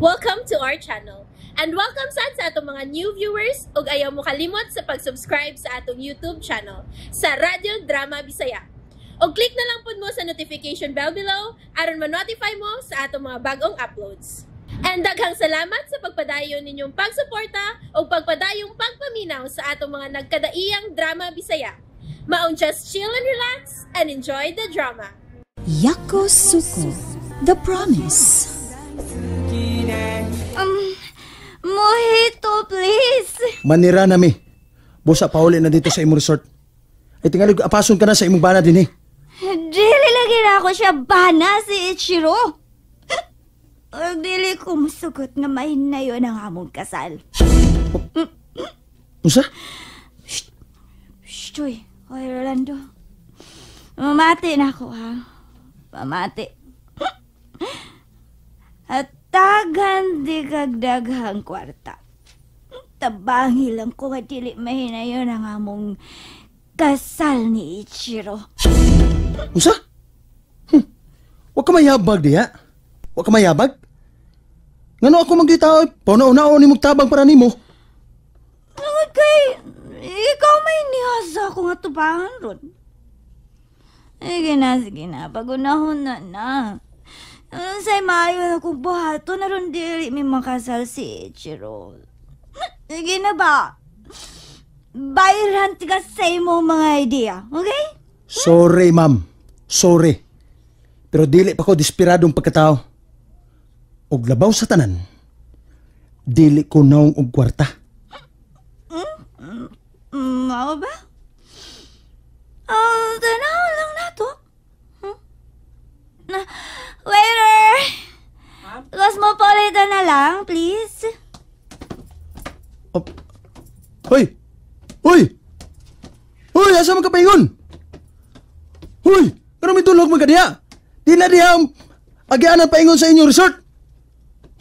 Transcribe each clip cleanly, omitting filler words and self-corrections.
Welcome to our channel. And welcome sad sa atong mga new viewers ug ayaw mo kalimot sa pag-subscribe sa atong YouTube channel sa Radyo Drama Bisaya. Og click na lang pud mo sa notification bell below aron ma-notify mo sa atong mga bagong uploads. And daghang salamat sa pagpadayon ninyong pagsuporta ug pagpadayong pagpaminaw sa atong mga nagkadaiyang drama Bisaya. Maong just chill and relax and enjoy the drama. Yakusoku, The Promise. Mojito, please. Manira na mi. Busa pauli na dito sa imong resort. Ay tingali apason ka na sa imong bana din eh. Dili lagi na ako siya bana si Ichiro. Ug dili ko musugot nga mahinayon ang among kasal. Unsa? Shh, Choy. Hoy, Rolando. Mamati na ako, ha? Pamati. At tagan di kag daghang kwarta. Tabangi lang ko nga dili mahinayon ang among kasal ni Ichiro. Unsa? Wa ka mayabag diha. Wa ka mayabag? Ngano ako magdita, pauna-unao ni tabang para nimo. Tungod kay ikaw may nihasa ako nga tubangan ron. Sige na, sige na. Pagunahon na na. Say maayo na kong buhato na ron dili may makasal si Ichiro. Sige na ba? Bayran ka sa imo mga idea, okay? Sorry, ma'am. Sorry. Pero dili pa ko desperadong pagkatao. Og labaw sa tanan, dili ko naong og kwarta. Mao ba? Tanaw lang na to. Na, waiter! Cosmopolitan na lang, please. Oh. Hoy! Hoy! Hoy, asa man ka paingon? Hoy! Pero may tulog man ka diha. Di na diha ang agianan paingon sa inyong resort.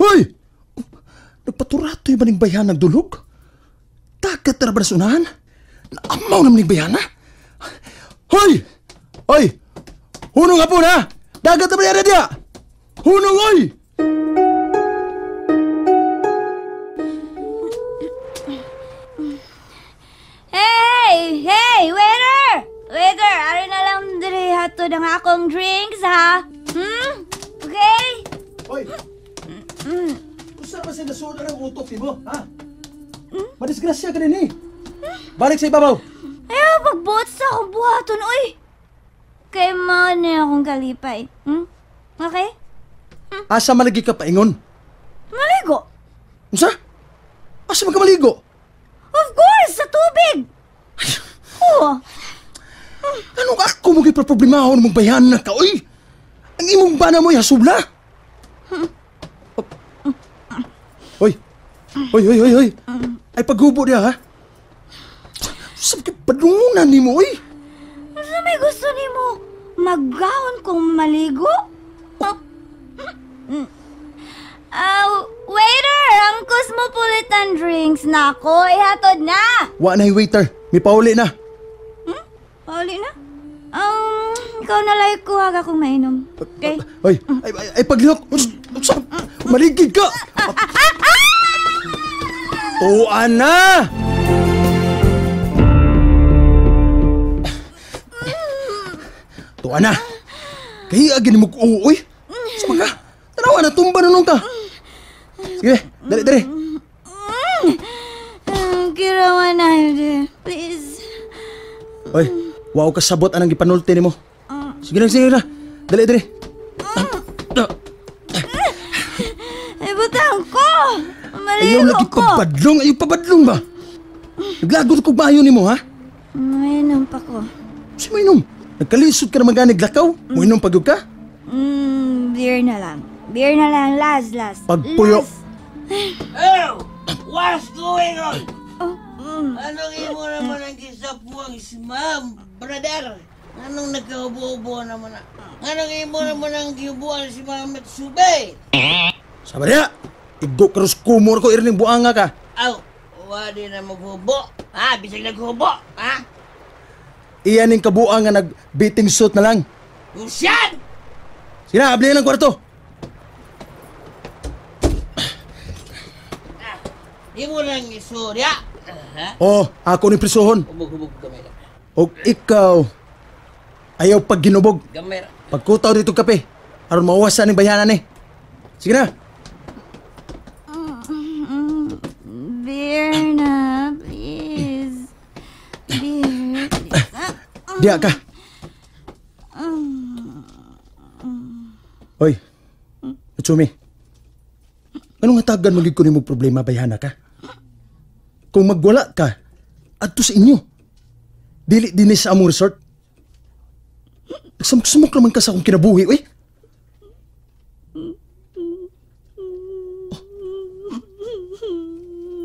Hoy! Nagpaturato'y ba ning bayhan nagdulog? Dagat na ba na sunahan? Naamaw naman ning bayhana? Hoy! Hoy! Hunong nga po na! Dagat na ba niya diha? Hunong, oy! Hey! Hey! Waiter! Waiter! Ari na lang diri hatod ang akong drinks, ha? Okay? Hoy! Usa ba sa nasuod ang utok nimo, ha? Madisgrasya ka din eh. Balik sa ibabaw. Ayaw, pagbuot sa akong buhaton, oy! Kay man na akong kalipay. Okay? Asa malagi ka paingon? Maligo! Unsa? Asa man ka maligo? Of course! Sa tubig! Oh. Anong ako mo giprooblemahon mong bayan na ka, oy? Ang imong bana mo'y hasubla. Hoy! Hoy, hoy, hoy, hoy! Ay paghubo niya, ha? Sabi ka, padungunan ni mo, oy! Ano may gusto ni mo? Maggaon kong maligo? Waiter! Ang cosmopolitan drinks na ako, ihatod na! Wa na, waiter. May pauli na. Pauli na? Ikaw na lang kuha ka kung mainom. Okay? Hoy, ay paglihok! Maligid ka! Tuan na! Tuan na! Kaya agin mo ko, uy! Sama ka! Tanawa na, tumba na nung ka! Sige, dali, dali! Kirawa na, please. Hoy, wow ka sabot anang gipanulti nimo. Sige na, sige na. Dali, dali. Ay, butang ko! Maligo Ayaw lagi ko! Pabadlong! Ayaw pabadlong ba? Naglagot ko bayo nimo, ha? Mainom pa ko. Si mainom? Nagkalisod ka naman ganig lakaw? Mainom pagod ka? Beer na lang. Beer na lang. Last, last. Pagpuyo. Last. Oh! What's going on? Anong imo naman ang gisapuang si ma'am, brother? Anong nagkahubo-hubo naman na? Anong imo naman ang gihubuan si ma'am Mitsube? Sabi niya, igo karus kumor ko irning buanga ka. Aw, wadi na maghubo. Ha, bisag naghubo, ha? Iyan yung kabuang nga nag-beating suit na lang. Usyan! Sige na, abli ng kwarto. Imo nang isurya. Ha? Oh, ako ni prisuhon. Hubog-hubog gamay ra. Og ikaw, ayaw pag ginubog. Gamay ra. Pagkutaw dito kape, aron mawasan ning bayhanan ni. Sige na. Beer na, please. Beer, please. Diya ka. Hoy, Natsumi. Anong hatagan mo ko nimo problema, bayhana ka? Kung magwala ka, adto sa inyo. Dili dinhi sa among resort. Nagsamok-samok naman ka sa akong kinabuhi, uy. Oh.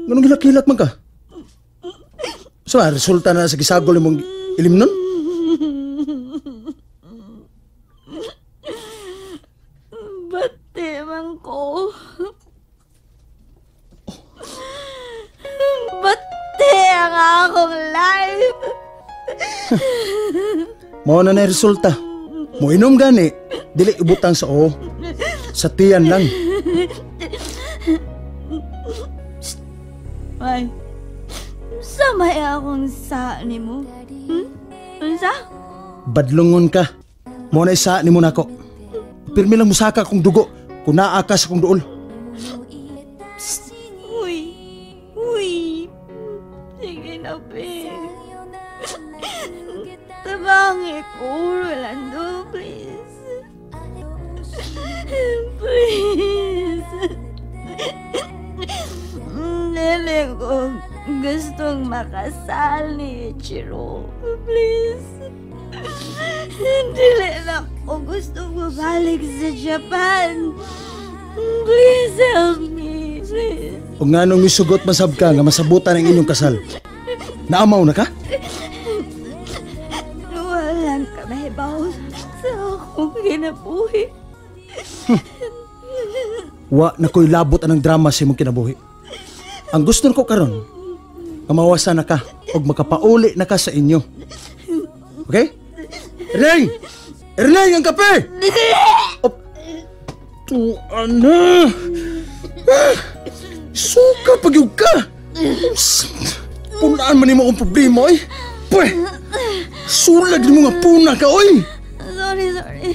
Nganong gilak-hilak man ka? So, resulta na sa gisagol imong ilimnon? Bati man ko. Bati ang akong life. Mao na na resulta. Moinom gani, dili ibutang sa oo. Sa tiyan lang. Ay, samay akong sa ni mo. Unsa? Badlongon ka. Mao na isa ni mo nako. Pirmi lang musaka akong dugo kung naa ka sa akong duol. Psst. Uy. Uy. Sige na, be. Tabangi ko, Rolando, please. Please. Dili ko gustong makasal ni Ichiro. Please. Dili na ko gustong mabalik sa Japan. Please help me. Please. O nga nung isugot masab ka nga masabutan ang inyong kasal. Naamaw na ka? Walang kamahibaw sa akong kinabuhi. Wa na ko'y labot anang drama sa imong kinabuhi. Ang gusto ko karon, nga mawasa na ka og makapauli na ka sa inyo. Okay? Erneng! Erneng, ang kape! Op! Tuan na! Suka pagyug ka! Punaan man nimo akong problema, oy! Pwe! Sulag nimo nga puna ka, oy! Sorry, sorry.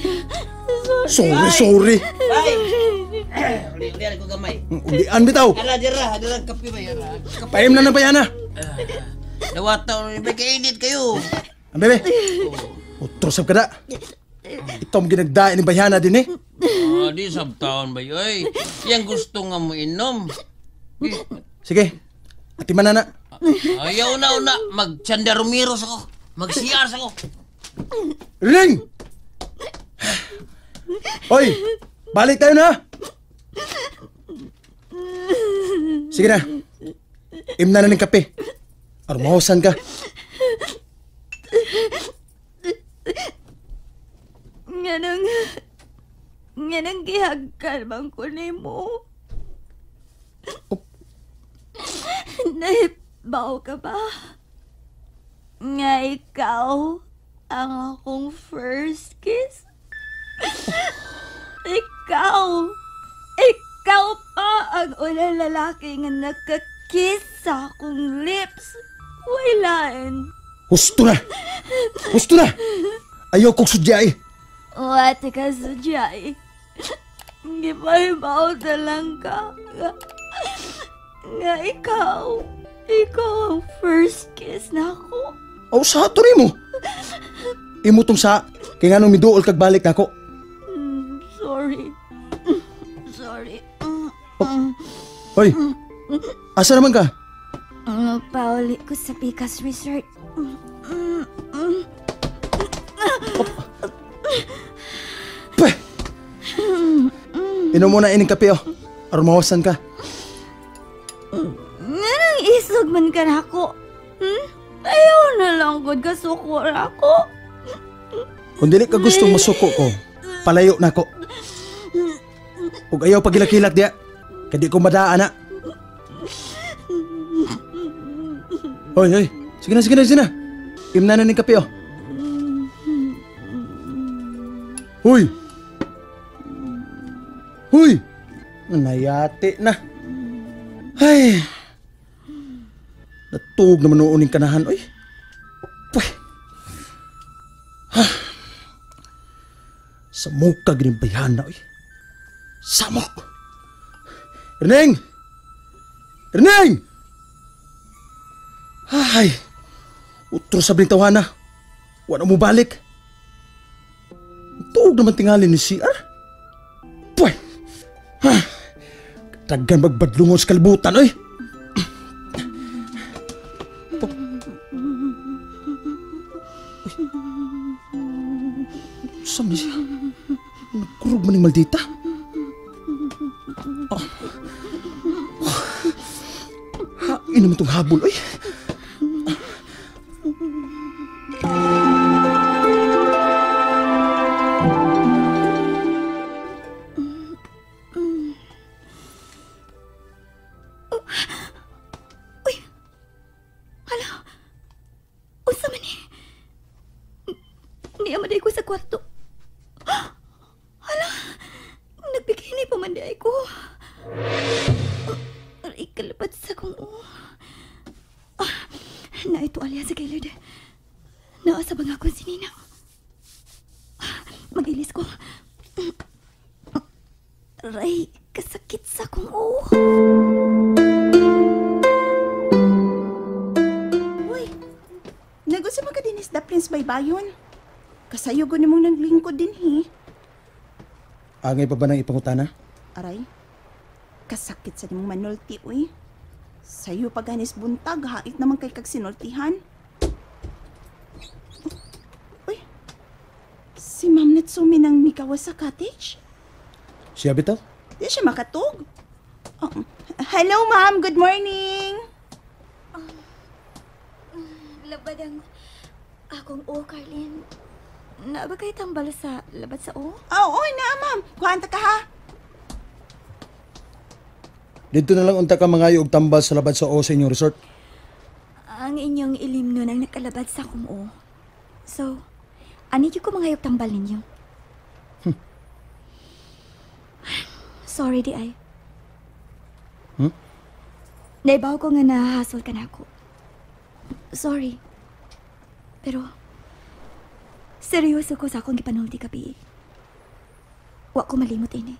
Sorry, sorry. Bay! Ulian ko gamay. Ulian bitaw. Ala dira, dira kape bay. Paim na ng bayana. Dawata ni bay kainit kayo. Ang bebe. Utro sab kada. Ito ang ginagdain ni bayana din eh. Oh, di sab taon bay oy. Yang gusto nga mo inom. Sige. Atiman na na. Ayaw na una mag-chandarumiros ako. Mag-CR ako. Ring! Hoy, balik tayo na. Sige na. Imna na ng kape. Armahosan ka. Nganong gihagkan man ko nimo. Oh. Nahibaw ka ba? Nga ikaw ang akong first kiss? Ikaw pa ang unang lalaki nga nakakiss sa akong lips. Wailain. Husto na! Husto na! Ayaw kong sudyay. Wate ka sudyay. Gipahibaw na lang ka. Nga ikaw ang first kiss na ako. Aw, sa ato rin mo. Imo tong sa, kaya nga nung miduol kag balik na ako. Sorry. Sorry. Hoy, asa naman ka? Pauli ko sa Pikas Resort. Pweh! Inom muna ining kape, oh. Aron mawasan ka. Nganong isog man ka na ako? Ayaw na lang gud kasuko na ako. Kung dili ka gustong masuko ko, palayo na ako. Ug ayaw pagilak-hilak diya. Kadi ko madaan na. Hoy, hoy. Sige na, sige na, sige na. Imna na ning kape, oh. Hoy! Hoy! Nayate na. Ay! Natuog naman noon yung kanahan, oy. Pweh. Ha. Sa muka gining bayhana, oy. Samok! Erneng! Erneng! Ay! Utro sa bing tawana. Wala mo balik. Tuog naman tingali ni CR. Pweh! Ha! Tagan magbadlungon sa kalibutan, oy! Saan na siya? Nagkurog man yung maldita. Oh. Oh. Hain naman itong habol, oy. Uy! Hala! Unsa man ni? Niya man ko sa kwarto. Hala! Nagbikini pa man di ko. Aray, kalapat sa kong o. Ah, naito alya sa kailid. Naasa ba nga akong si Nina? Magilis ko. Aray, kasakit sa kong o. Uy, nagusto mo ka din is the Prince Baybayon. Kasayo ko nimong naglingkod din, he. Angay pa ba ng ipangutana? Aray, kasakit sa nimong manulti, uy. Sayo paganis buntag, hait naman kay kag sinultihan. Uy, si Ma'am Natsumi nang mikawa sa cottage? Siya bitaw? Di siya makatug. Oh, hello, ma'am. Good morning. Labad ang akong o, Carlene. Naa ba kay tambal sa labad sa o? Oo, na, ma'am. Kuhanta ka, ha? Dito na lang unta ka mangayo og tambal sa labad sa o sa inyong resort. Ang inyong ilim nun ang nakalabad sa akong o. So, ani ko mangayog tambal ninyo? Sorry, di ay. Hmm? Naibaw ko nga nahahasol ka na ako. Sorry. Pero, seryoso ko sa akong gipanulti gabi. Wa ko malimot ini.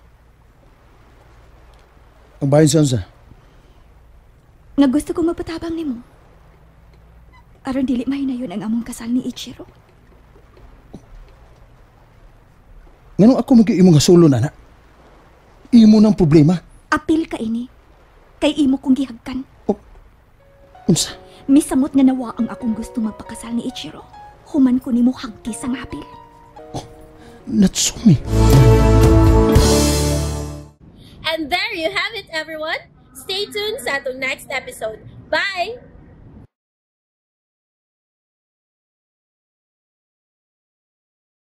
Ang bahin sa unsa? Nga gusto ko mapatabang nimo. Aron dili mahinayon ang among kasal ni Ichiro. Nganong ako magi imong hasulon, ana? Imo nang problema. Apil ka ini. Kay imo kong gihagkan. Oh, unsa? Misamot nga nawa ang akong gusto magpakasal ni Ichiro. Human ko nimo hagki sa ngapil. Oh, Natsumi. And there you have it, everyone. Stay tuned sa atong next episode. Bye!